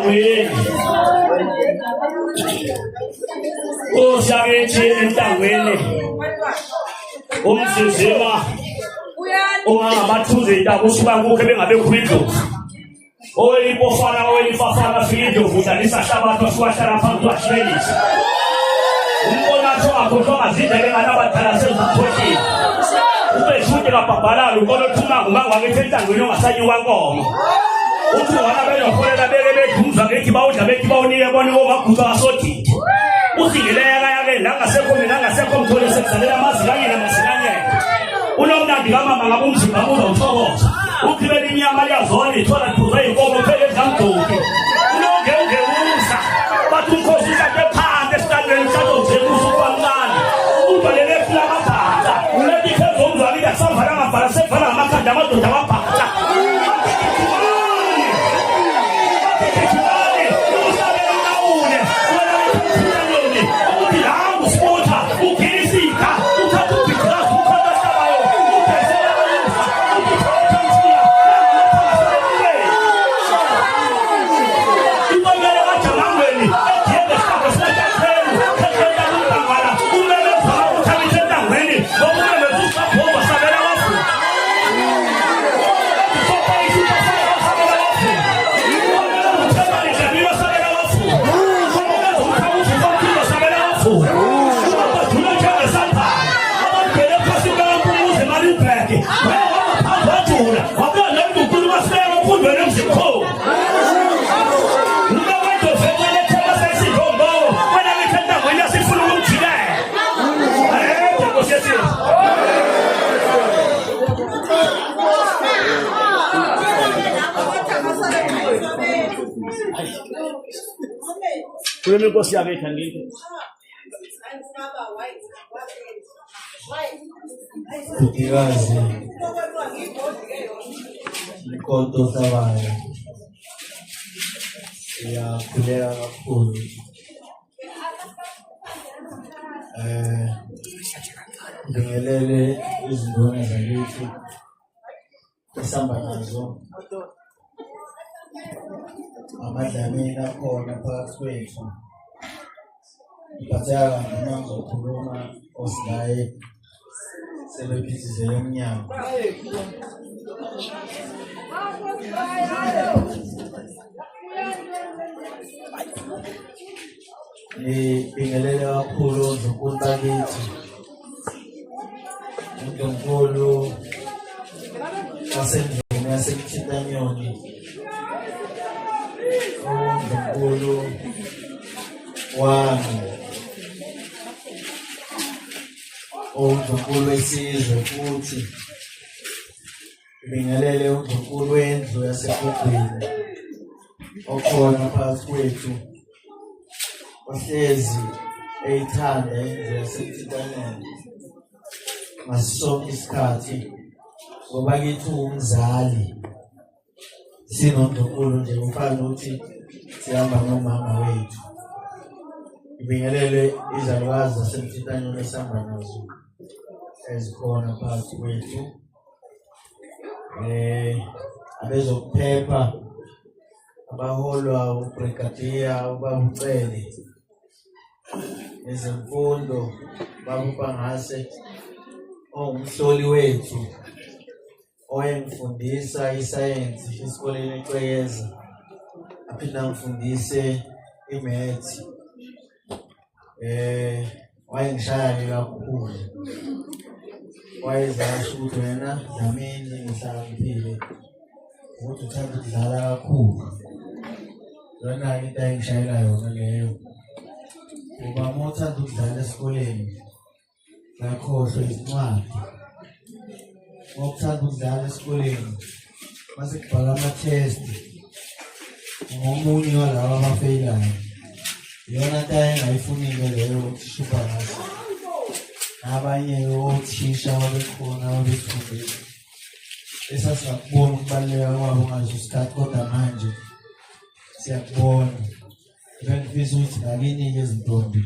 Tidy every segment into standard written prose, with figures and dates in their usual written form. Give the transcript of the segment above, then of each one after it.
Entangweni. Nkosi yakithi entangweni. Umzizima ungangabathuza intaba usuka kukho bengabekho indlovu. Owelipofana owelifafana fika indlovu udlalisa hlabathi wasuka hlala phansi wahlelisa. Umbonathi ongakhohlwa ngazindlela engane abadala sezakhohliwe. Ubeshude kabhabhalala unkolo othuma ngumanga wakithi entangweni ongasanyuka nkomo. Uthi wana benoholela beke bedumza ngethi bawudla bethi bawunike bona omaguqa kasodidi. Uzingeleka yake la ngasekho mina ngasekho mthole sekuzalela amazikanyela namazikanyela. Unomnandi kamama ngabe umzimba uzawuthokoza. Ugibela inyama liyazona ithola liphuzwe inkomo phela edlamduki. Unongewungewuza. Bathi umkhosi uhlate phansi esihlalweni mhlawumbe nje usuku wamncane. Ubhalele efula amabhaca. Uletha iphezu omzwakile akusavala ngavala sekuvala ngamakhanda amadoda amabhaca. Khuluma inkosi yakithi angithi. Bhutikazi Mkhonto Hlabayo siyakhuleka kakhulu eh ngibingelele izinduna zakithi esihamba nazo amadlamini akhona phakathi kwethu ngiphatheka kabi uma ngizokhuluma osilaye sebephithizele emnyango ngibingelele kakhulu ndlunkulu bakithi undlunkulu wasendlini yasemthintanyoni undlunkulu wami undlunkulu wesizwe futhi ngibingelele undlunkulu wendlu yasekugwini okhona phakathi kwethu ohlezi eyithanda indlu yasemthintaneni ngaso sonke isikhathi ngoba kithi uwumzali sinondlunkulu nje kufana ukuthi sihamba nomama wethu ngibingelele izalukazi zasemthintanyoni esihamba nazo ezikhona phakathi kwethu eh abezokuphepha abaholwa uBrigadier ubaba uCele ezemfundo baba uPangase ongumhloli wethu owayengifundisa isayensi esikoleni eCwekeza aphinde angifundise imaths eh wayengishaya-ke kakhulu wayezasho ukuthi wena Dlamini ngihlakaniphile ukuthi uthanda ukudlala kakhulu yona-ke into ayengishayela yona leyo ngoba uma uthanda ukudlala esikoleni ngakhohlwa izincwadi uma uthanda ukudlala esikoleni mase kubhala ama-test ngomunye walaba abafeyilayo iyona nto ayengayifunile leyo uthisha ubhakazi nabanye othisha ababekhona ababesifundisa esasingakubona ukubaluleka kwabo ngaleso sikhathi kodwa manje siyakubona bengifisa ukuthi ngakinike izintombi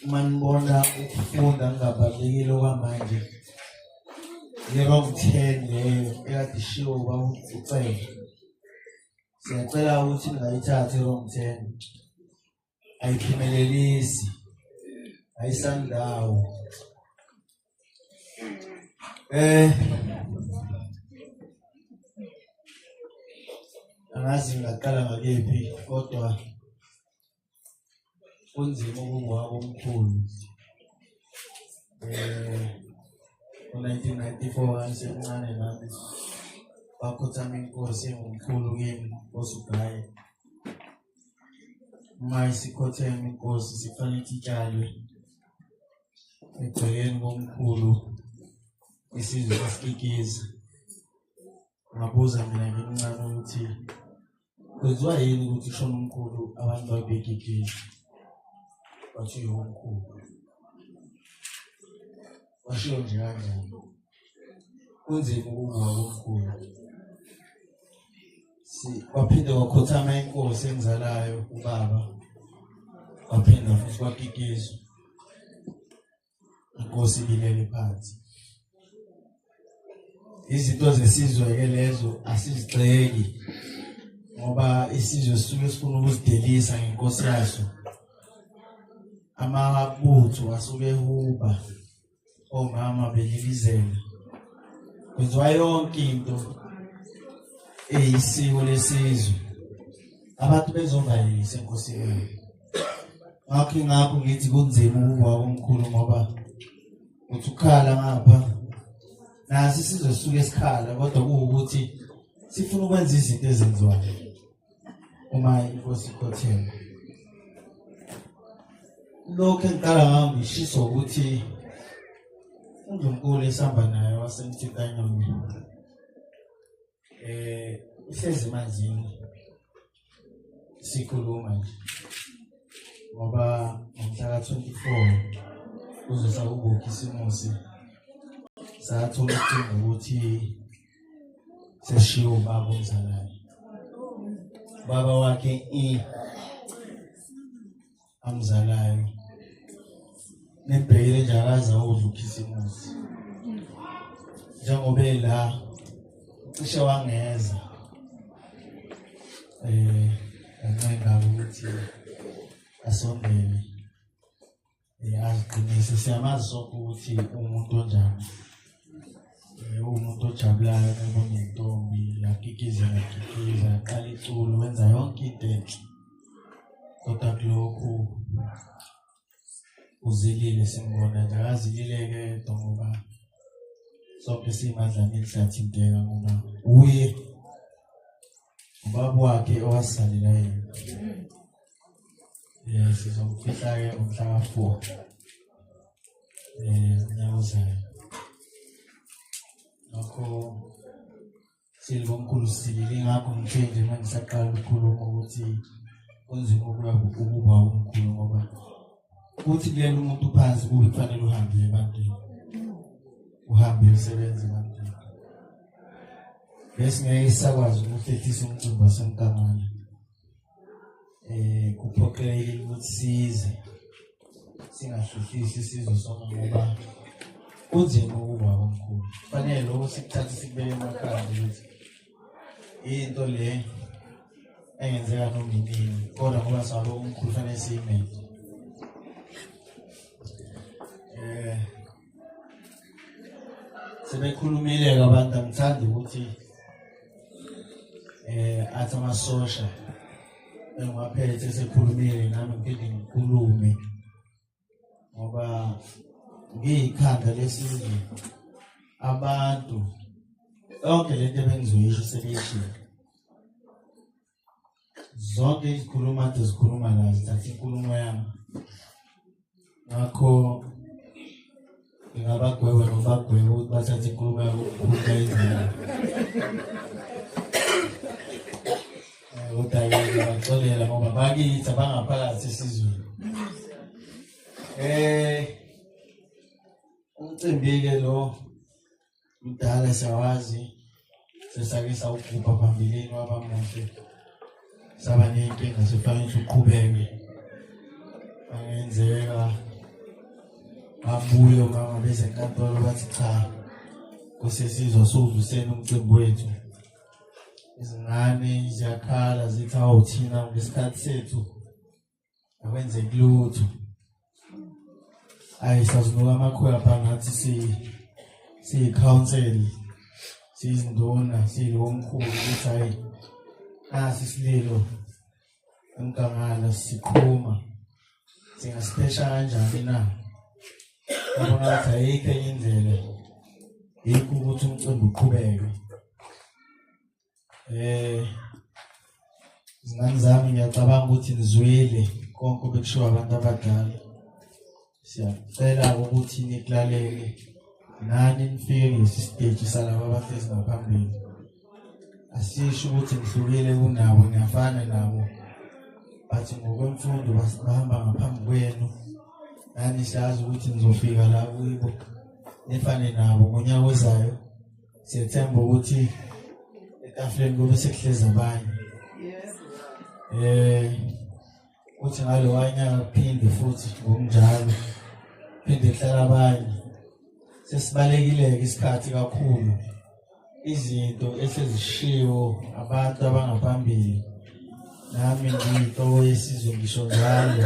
uma nibona ukufunda kungabalulekile okwamanje i-wrong turn leyo ekade ishiwo uba ucele. Siyacela ukuthi ningayithathi wrong turn. Ayiphumelelisi. Ayisandawo. Eh angazi ngaqala ngakephi kodwa kunzima ukungwabo omkhulu eh ngo-1994 ngangisemncane nami bakhothama inkosi engumkhulu kimi osugaye uma isikhotheme inkosi sifanele itshalwe egcekeni komkhulu isizwe sasikikiza Ngabuza mina ngimncane ukuthi kwenziwa yini ukuthi kushone umkhulu abantu babegigile bathi umkhulu washiwo nje kanjani kunzima ukuvuka komkhulu si kwaphinde kwakhothama inkosi engizalayo ubaba kwaphinda futhi kwakikizwa inkosi ibilele phansi izinto zesizwe ke lezo asizigxeki ngoba isizwe sisuke sifuna ukuzidelisa ngenkosi yaso amabutho asuke ehuba omama belilizela kwenziwa yonke into eyisiko lesizwe abantu bezongayisa enkosini Ngakho ingakho ngithi kunzima ukuwa komkhulu ngoba uthi ukhala ngapha naso isizwe sisuke sikhala kodwa kuwukuthi sifuna ukwenza izinto ezenziwayo uma inkosi ikhotheme. Lokhu engiqala ngako ngishiso ukuthi uNdlunkulu esihamba naye waseMthintanyoni eh uhlezi emanzini sikhuluma nje ngoba ngomhla ka-24 kuzosa kubukhisimusi sathola ucingo ukuthi seshiwo ubaba umzalwane baba wakhe i amzalayo nibhekile nje akaze awudla ukhisimusi njengoba ela cishe wangeza eh ngancenga ukuthi asondele eh aziqinise siyamazi sonke ukuthi umuntu onjani eh umuntu ojabulayo ebona intombi yakikiza yakikiza yaqala iculo wenza yonke into enhle kodwa kulokhu uzilile simbona nje akazilile-ke yedwa ngoba sonke siyimadlamini siyathinteka ngoba uye ubaba wakhe owasalela yena um sizomfihla-ke ngomhla ka-4 um unyaka ozayo ngakho Silikomkhulu silile ingakho ngithe nje uma ngisaqala ukukhuluma ukuthi kunzima ukuba ukuba umkhulu ngoba kuthi kulela umuntu phansi kube kufanele uhambe ebantwini uhambe usebenze ebantwini bese ngeke sisakwazi ukuhlehlisa umcimbi wasemkangala eh kuphoqelekile ukuthi size singahluhlisi isizwe sonke ngoba kunzima ukuba omkhulu kufanele lokho sikuthathe sikubeke emakhanda ukuthi into le engenzeka noma inini kodwa ngoba sabo omkhulu fanele siyimele eh sebekhulumile-ke abantu angithandi ukuthi eh athi amasosha engiwaphethe sekhulumile nami ngiphinde ngikhulume ngoba ngiyikhanda lesizwe abantu yonke lento ebengizoyisho sebeyishilo zonke izikhuluma ade zikhuluma la zithatha inkulumo yami ngakho ngingabagweba nobagweba ukuthi bathathe inkulumo yabo ukukhuluma indlela eh, kodwa-ke ngiyabaxolela ngoba bakithi abangaphakathi esizweni um umcimbi-ke lo Mdala siyawazi sesake sawugubha phambilini waba muhle saba ney'nkinga sifanele ukuthi uqhubeke angenzeka babuye omama bezenkantolo bathi cha kusesizwa siwuvuseni umcimbi wethu Izingane ziyakhala zithi awu thina ngesikhathi sethu akwenzeki lutho. Ayi sazinuka amakhoya pha ngathi siyi-council siyizinduna siyilomkhulu ukuthi hayi nasi isililo emgangala siqhuma singasiphesha kanjani na ngabona ukuthi ayikho enye indlela yikho ukuthi umcimbi uqhubeke eh izingane zami ngiyacabanga ukuthi nizwile konke obekushiwo abantu abadala siyacela ukuthi nikulalele nani nifike kulesi siteji salaba abahlezi ngaphambili asisho ukuthi ngihlukile kunabo ngiyafana nabo but ngokwemfundo bahamba ngaphambi kwenu nani siyazi ukuthi nizofika la kuyibo nifane nabo ngonyaka ozayo siyethemba ukuthi etafuleni kube sekuhlezi abanye eh uthi ngalowa nyaka kuphinde futhi ngokunjalo phinde kuhlala abanye sesibalekile-ke isikhathi kakhulu izinto esezishiwo abantu abangaphambili nami ngiyinhloko yesizwe ngisho njalo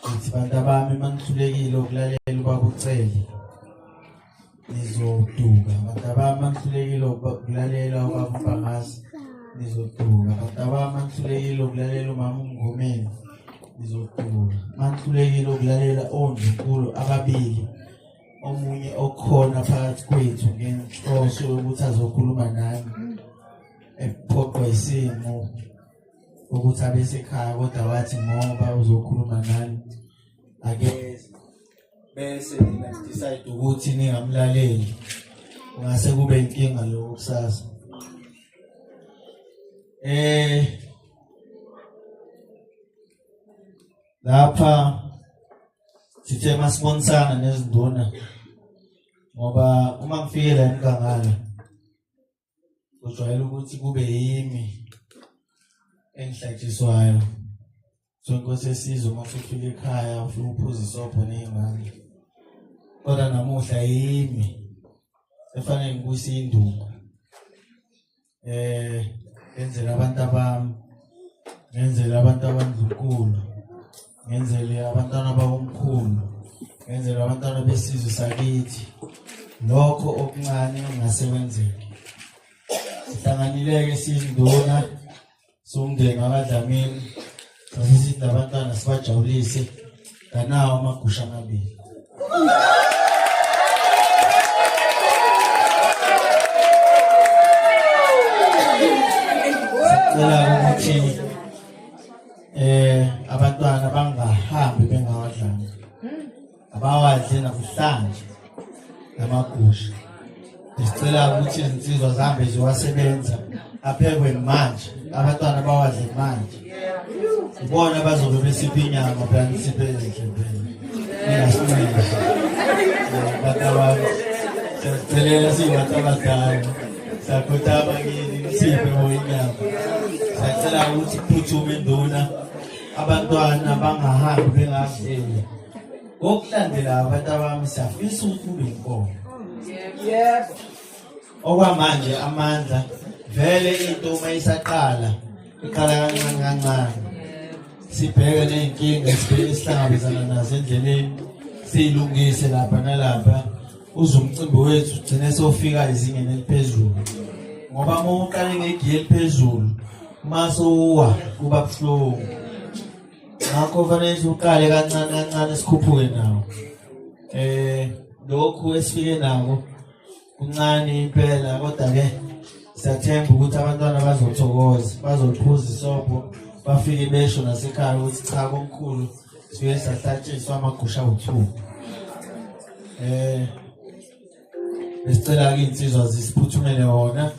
ngithi bantu abami uma ngihlulekile ukulalela ubaba ucele nizoduka bantu abami uma ngihlulekile ukulalela ubaba umpangase nizoduka bantu abami uma ngihlulekile ukulalela umama umngomeni nizoduka uma ngihlulekile ukulalela ondlunkulu ababili omunye okhona phakathi kwethu ngenhloso yokuthi azokhuluma nami ephoqwa isimo ukuthi abesekhaya kodwa wathi ngoba uzokhuluma nami akeze bese nina decide ukuthi ningamlaleli kungase kube inkinga lokho kusasa eh lapha sithe masibonisana nezinduna ngoba uma ngifike la emgangala kujwayele ukuthi kube yimi engihlatshiswayo so inkosi esizwe uma usufika ekhaya ufike uphuza isobho ney'ngane kodwa namuhla yimi efanele ngibuyise induku eh ngenzele abantu abami ngenzele abantu abandlunkulu ngenzele abantwana bakomkhulu ngenzele abantwana besizwe sakithi lokho okuncane ongase kwenzeke sihlanganileke siyinduna siwumndeni wakadlamini sasisithi abantwana sibajabulise nganawo amagusha amabili sicela ukuthi eh abantwana bangahambi bengawadlanga abawadle namhlanje namagusha sicela ukuthi izinsizwa zihambe ziwasebenza aphekwe manje abantwana bawadle manje ibona bazobe besipha inyama phela nisiphe ezindlebeni ningasincedi bantu abami siyazicelela siyibantu abadala siyakhothama kini nisiphe bo inyama siyacela ukuthi kuphuthume induna abantwana bangahambi bengadleli Ngokulandelayo abantu abami siyafisa ukuthi kube inkomo. Yebo. Okwamanje amandla vele into uma isaqala iqala kancane kancane. Sibheke nezinkinga esibheke esihlangabezana nazo endleleni siyilungise lapha nalapha uze umcimbi wethu ugcine sofika ezingeni eliphezulu. Ngoba uma uqale ngegiya eliphezulu uma sowuwa kuba buhlungu. Ngakho kufanele uqale kancane kancane sikhuphuke nawo. Eh lokhu esifike nako kuncane impela kodwa ke siyathemba ukuthi abantwana bazothokoza bazophuza isobho bafike besho nasekhaya ukuthi cha komkhulu sifike sahlatshiswa amagusha awu-2 eh besicela-ke iy'nsizwa zisiphuthumele wona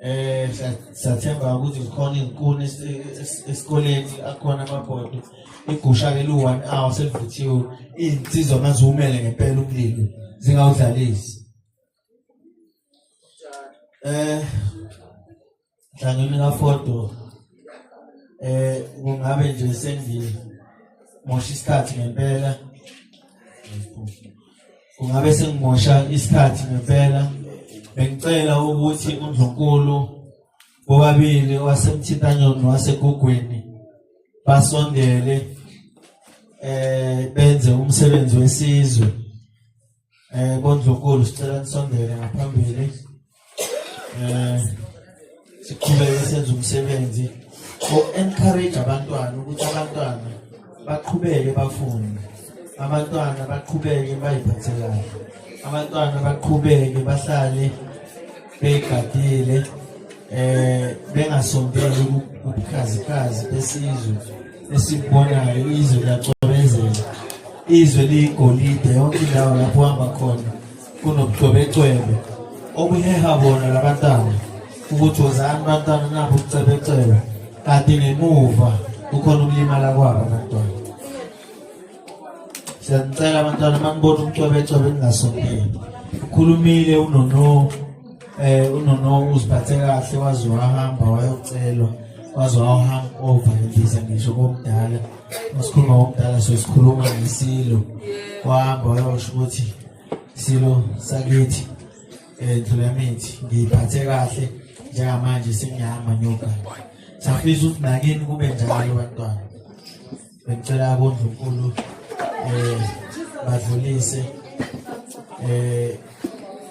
Eh siyathemba ukuthi zikhona izinkuni esikoleni akhona amabhodo igusha ke lu 1 hour selivuthiwe izinsizwa maziwumele ngempela umlilo zingawudlalisi eh Dlamini kaFodo eh kungabe nje sengimosha isikhathi ngempela Kungabe sengimosha isikhathi ngempela. Bengicela ukuthi uNdlunkulu Bobabili waseMthintanyoni wasegugwini basondele benze umsebenzi wesizwe. Bondlunkulu sicela nisondele ngaphambili. Siqhubeke senze umsebenzi o-encourage abantwana ukuthi abantwana baqhubeke bafunde, abantwana baqhubeke bayiphathe kahle, abantwana baqhubeke bahlale begadile, bengasondeli kubukhazikhazi besizwe esibubonayo. Izwe liyacwebezela, izwe liyigolide, yonke indawo lapho uhamba khona kunobucwebecwebe obuheha bona labantwana ukuthi wozani bantwana nabo ubucwebecwebe, kanti ngemuva kukhona ukulimala kwabo abantwana. Siyanicela abantwana manibona ubucwebecwebe ningasondeli. Ukhulumile uNono, uNono uziphathe kahle, waze wahamba wayocelwa, waze wahamba over ngendiza ngisho komdala. Masikhuluma ngomdala so sikhuluma ngesilo, wahamba wayosho ukuthi isilo sakithi Ndlulamithi ngiyiphathe kahle njengamanje sengiyahamba ngiyogana. Siyafisa ukuthi nakini kube njalo bantwana. Bengicela abondlunkulu badlulise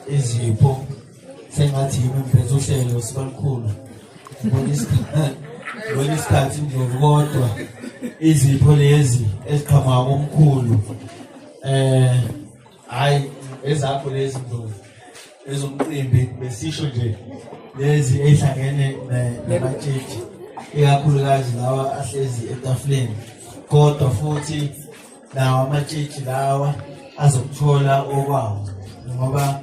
izipho, sengathi yimi ngiphethe uhlelo sibalukhulu. Ngibona isikhathi Ndlovu, kodwa izipho lezi eziqhamuka komkhulu hayi ezakho lezi Ndlovu ezomcimbi, besisho nje lezi ezihlangene namatshitshi ikakhulukazi lawa ahlezi etafuleni, kodwa futhi nawo amatshitshi lawa azokuthola okwawo, ngoba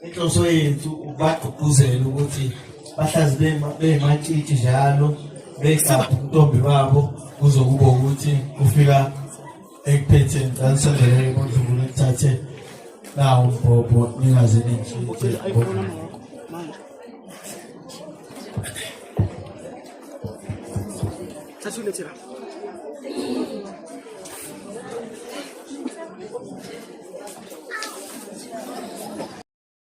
inhloso yethu ukubagqugquzela ukuthi bahlazi beyimatshitshi njalo begada ubuntombi babo kuzokuba ukuthi kufika ekuphetheni. Ngicela bondlunkulu nithathe nawo umbhobho ningaze nitshintshe. Thatha ulethe la.